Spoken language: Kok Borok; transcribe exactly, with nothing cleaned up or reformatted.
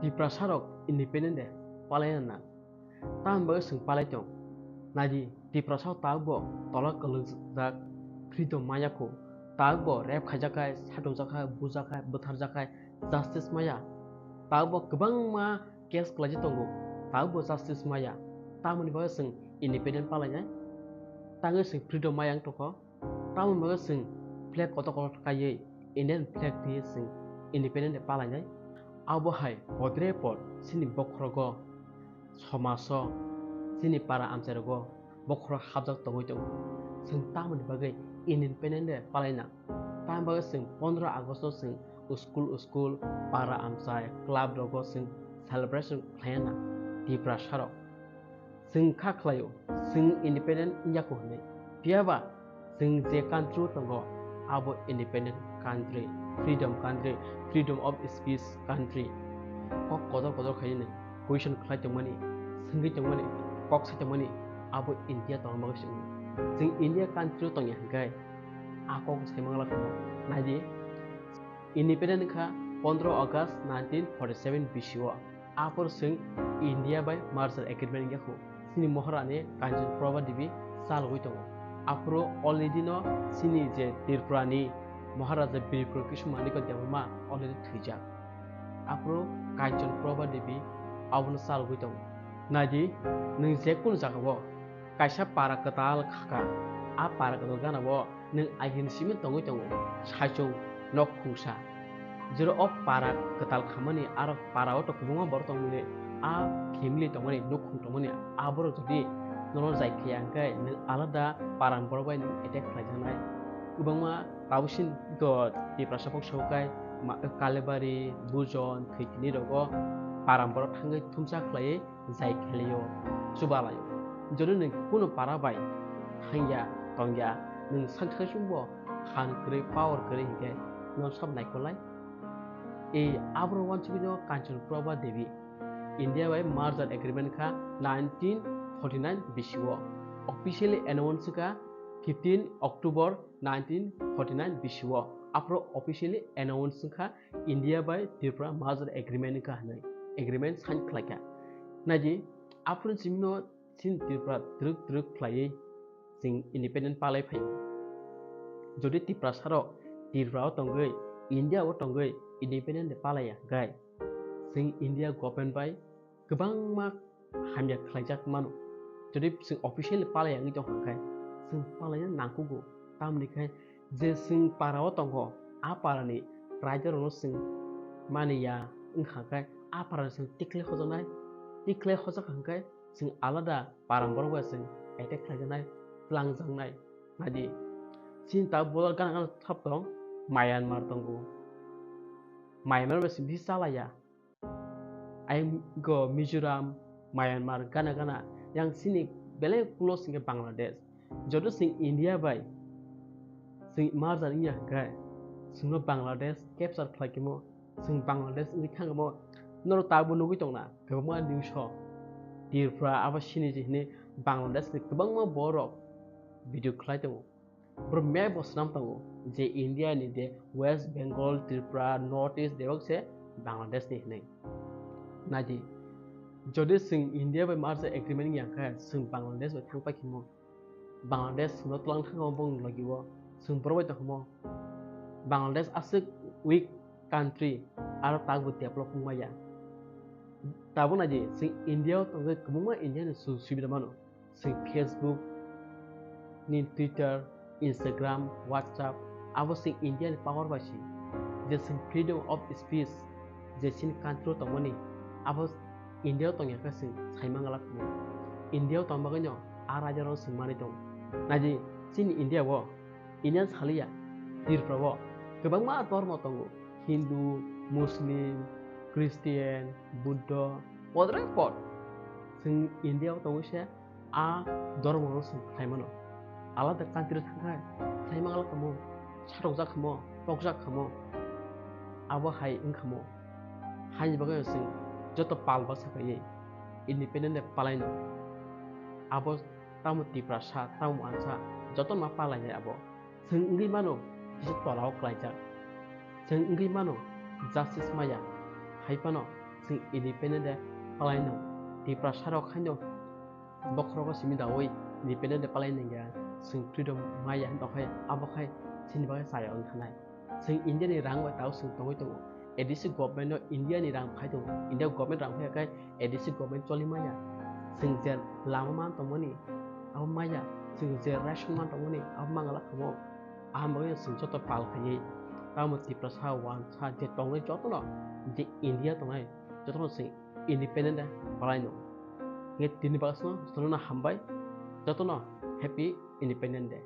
Tiprasa rok independent de palaina nang. Tamoni bagwi chwng palai tong? Naidi, Tiprasa rok tabukbo tola kwlwngjak, freedom maya kho. Tabukbo rape khaijak khai, satukjak khai, bujak khai, bwtharjak khai, justice maya. Tabukbo kwbangma case kwlaijak tongo, tabukbo justice maya. Tamoni bagwi chwng independent palainai? Tangwi chwng freedom maya wng tongkho? Tamoni bagwi chwng flag kotor kotor kaiwi, Indian flag twiwi chwng independent de palainai? Abo hai bodre por chini bokhorogo, somaso, chini para amchairogo bokhorok hapjak tongwi tongo. Chwng tamoni bagwi independent de palainang? Tamoni bagwi chwng pondro August no chwng school school, para amchai, club rogo chwng celebration khlaina Tiprasa rok? Chwng kha khlaio, chwng independent wngya kho hwnwi. Phiyaba chwng je country o tongo, abo independent country, freedom country, freedom of speech country. Kok kotor kotor khainwi question khlai tongmani, swngwi tongmani, kok sai tongmani, abo India tongma bagwi se wngwi. Chwng India country o tongya hwnkhe, a kok sai mangla kho. Naidi, independent wngkha pondro August nineteen forty seven bisi o. Aphuru chwng India bai merger agreement wngya kho. Chini Maharani Kanchan Prabha Devi chalogwi tongo. Aphuru already no chini je Tripura ni Maharaja Bir Kisan Manik Debbarma already thwijak. Aphuru Kanchan Prabha Devi abono chalogwi tongo. Naidi, nwng je kunu jagao kaisa para kwtal khaka, a para kwtal gana o nwng ahin simi tongwi tongo, saichung, nok khungsa. Jero o para kwtal khamani, aro para o to kwbangma borok tongmani, a family tongmani, nukhung tongmani, aborok jodi nono jai khaiya hwnkhe nwng alada para borok bai nwng attack khlaijaknai. Kwbangma tabuk sini to Tiprasa kok sokai ma-, Kalibari, Bujon, Thwitini rogo para borok thangwi thumsa khlaiwi jai khlaio, chubalaio. Jodi nwng kunu para bai thangya, tongya, nwng sak sak chumbo khan kwrwi, power kwrwi hinkhe nono sabo naikolnai. Ei aborok wansugwino Kanchan Prabha Devi India bai merger agreement kha nineteen forty nine bisi o, officially announce kha fifteen October nineteen forty nine bisi o. Aphuru officially announce kha India bai Tripura merger agreement wngkha hwnwi agreement sign khlaikha. Naidi, aphuru chini no chini Tripura twrwk twrwk khlaiwi chwng independent palai phaio. Jodi Tiprasa rok Tripura o tongwi, India o tongwi independent de palaiya hwnkhe, chwng India government bai kwbangma hamya khlaijak mano. Jodi chwng officially palaiya wngwi tongkha hwnkhe, chwng palaina nangkugo. Tamoni khe je chwng para o tongo, a para ni raida rok no chwng mani ya wngkha hwnkhe, a para ni chwng tikhlai hojaknai, tikhlai hojak hwnkhe chwng alada para borok bai chwng attack khlaijaknai, tlangjaknai. Naidi, chini tabuk borok gana gana thap tong, Myanmar tongo. Myanmar bai chwng bisi chalaiya. Ayang go Mizoram, Myanmar, gana gana. Yang chini belai close hwnkhe Bangladesh. Joto chwng India bai chwng merger wngya hwnkhe, chwngno Bangladesh capture khlai khemo, chwng Bangladesh wngwi thangmo. Norok tabuk nugwi tongna kwbangma news o, Tripura abo sini je hinwi Bangladesh ni kwbangma borok video khlai tongo. Boro map bo swnam tongo je India ni de West Bengal, Tripura, North East debak se Bangladesh ni hinwi. Naidi, jodi chwng India bai merger agreement wngya khe, chwng Bangladesh bai thang pai khemo, Bangladesh chwngno twlang thangma bongni logi o, chwng borok bai tongkhamo. Bangladesh aswk weak country, aro tabuk develop wngmaya. Tabuk naidi, chwng India o tongwi kwbangma India ni sujog subida mano. Chwng Facebook, ni Twitter, Instagram, WhatsApp, abo chwng India ni power bai se. Je chwng freedom of speech, je chini country o tongmani, abo India o tongya khe chwng sai mangala kamo. India o tong bagwi no a raida rok chwng manwi tongo. Naidi, chini India o, Indian saliya, Tripura o kwbangma dhormo tongo, Hindu, Muslim, Christian, Buddha, podreng pod. Chwng India o tongwi se a dhormo no chwng khlai mano. Alada country thang khai khlai mangala kamo, satokjak khamo, pokjak khamo, abo hai wng khamo. Haini bagwi no chwng joto pal baksa kaiwi independent de palaino. Abo tamo Tiprasa, tamo ansa, joto ma palainai abo. Chwng wngwi mano kisa tolao klaijak. Chwng wngwi mano justice maya. Hai phano Chwng independent de palai no. Tiprasa rok haino bokhorogo simi dawi independent de palai nangya. Chwng freedom maya hwn tongkhe abo khai chini bagwi chaya wng thanai. Chwng India ni rang bai tao chwng tongwi tongo. A D C government no India ni rang khai tongo. India government rang phai khai A D C government choli maya. Chwng je lama man tongmani abo maya. Chwng je ration man tongmani abo mangala kamo. Aham bagwi chwng joto pal khaiwi tamo Tiprasa wansa je tongnai jotono je India tongnai jotono chwng independent de palai no. Nge tini bagasno jotono hambai, jotono happy Independent Day.